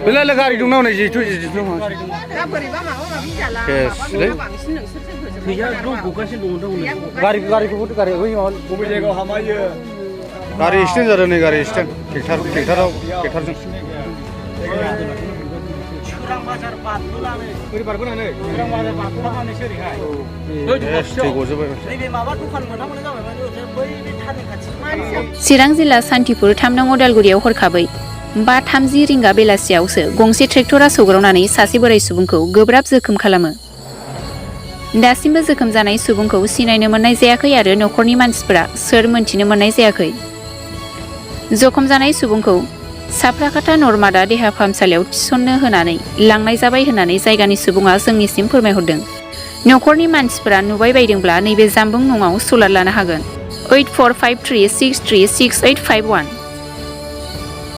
बेलाय गारि दं नावनाय जिथु जिथु गारिखौबोथ' गारि बै माबा बबे जायगायाव हामायो गारि एक्सिडेन्ट जादों नै गारि एक्सिडेन्ट ट्रेक्टरजों चिरां जिल्ला सान्थिपुर 3 नं उदालगुरियाव हरखाबै 5:30 रिंगा बेलासियावसो गंसे ट्रेक्टरा सौग्रावनानै सासे बोराय सुबुंखौ गोब्राब जोखोम खालामो। दासिमबो जोखोम जानाय सुबुंखौ सिनायनो मोननाय जायाखै आरो न'खरनि मानसिफोरा सोर मोनथिनो मोननाय जायाखै। जखम जानाय सुबुंखौ साफ्राखाथा नरमादा देहा फाहामसालियाव थिसननो होनानै लांनाय जाबाय होननानै जायगानि सुबुङा जोंनिसिम फोरमायहरदों। न'खरनि मानसिफोरा नुबाय बायदोंब्ला नैबे जानबुं नङाव सलार लानो हागोन 8453636851।